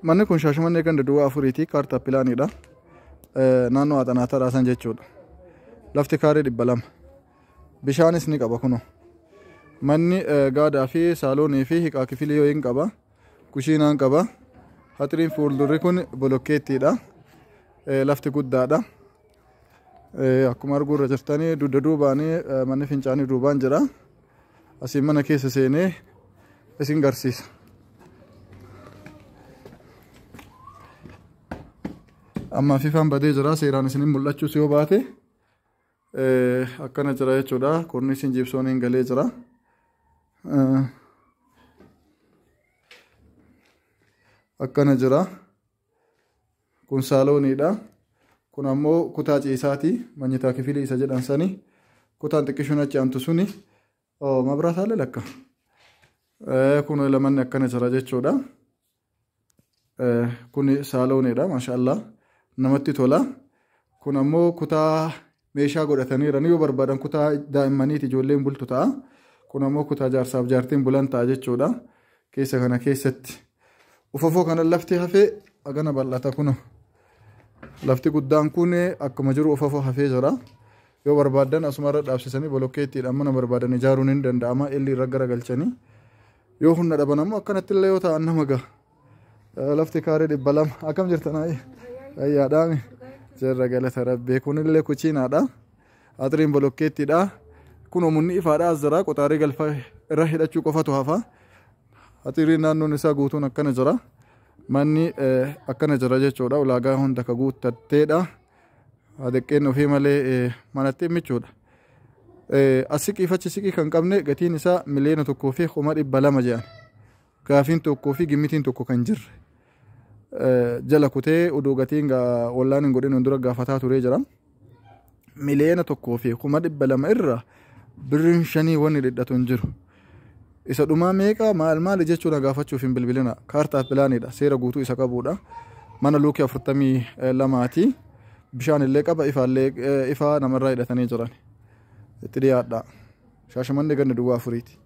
Manni kun Shaashamannee ganda duwwaa afuriiti kaartaa pilaaniidha. Naannoo Axanaa Taraasan jechuudha. Lafti kaaree 200. Bishaanis ni qaba kunoo. Manni gaadaa fi saaloonii fi hiqaa kifilii yoo hin qaba. Kushiinaan qaba. Haxiriin fuuldurri kun bolokkeettiidha. Lafti guddaadha. Akkuma arguu irra jirtanii dugda duubaanii manni fincaanii duubaan jira. Asiin mana keessa seenee isin garsiisa. Amma fifaan badee jira seeraan isinin mul'achuus yoo baate akkana jira jechuudha. Korniisiin jiibsooniin galee jira. Akkana jira. Kun saalooniidha. Kun ammoo kutaa ciisaati. Manyitaa kifilii isa jedhan sani. Kutaan xiqqishuun achi aantu suni. Mabraataalee lakka. Kun lamanni akkana jira jechuudha. Kun saalooniidha. Maashaallah. Namatti tola. Kun ammoo kutaa meeshaa godhataniiran yoo barbaadan kutaa daa'immaniiti ijoolleen bultu ta'a. Kun ammoo kutaa jaarsaaf jaartiin bulan ta'a jechuudha. Keessa kana keessatti. Ufafoo kana lafti hafee hagana bal'ata kuno. Lafti guddaan kun akkuma jiru ufafoo hafee jira. Yoo barbaadan asumarra dhaabsisanii bolokkeettiidhaan mana barbaadan ijaaruun hin danda'ama. Illi irra garagalchanii. Yoo humna dhaban ammoo akkanatti illee yoo ta'an nama gaha. Lafti kaaree 200. Akkam jirtan ayi? Fayyaadhaami. Jirra galata rabbii. Kunillee kuchiinaadha. Axiriin bolokkeettiidha. Kun munni ifaadha as jira. Qoxaarii galfa irra hidhachuu qofatu hafa. Axiriin naannoon isaa guutuun akkana jira. Manni akkana jira jechuudha. Ulaagaa hunda ka guuttatteedha. Adeqqeen ofii malee manatti michuudha. As siqii fachi siqii kan qabne gatiin isaa 1,200,000 jedhan. Gaafiin tokkoo fi gimmitiin tokko kan jirre. Jala kutee oduu gatiin wallaan hin godhin dura gaafataa turee jira. 1,200,000 irra birriin shanii wanni dhidhatu hin jiru. Isa dhumaa meeqa maal maali jechuudha gaafachuuf hin bilbilina. Kaartaa pilaaniidha. Seera guutuu isa qabudha. Mana luukii 42ti. Bishaan illee qaba ifaallee ifaa namarraa hidhatanii jiran. Itti dhiyaadha. Shaashamannee ganda duwwaa afuriiti.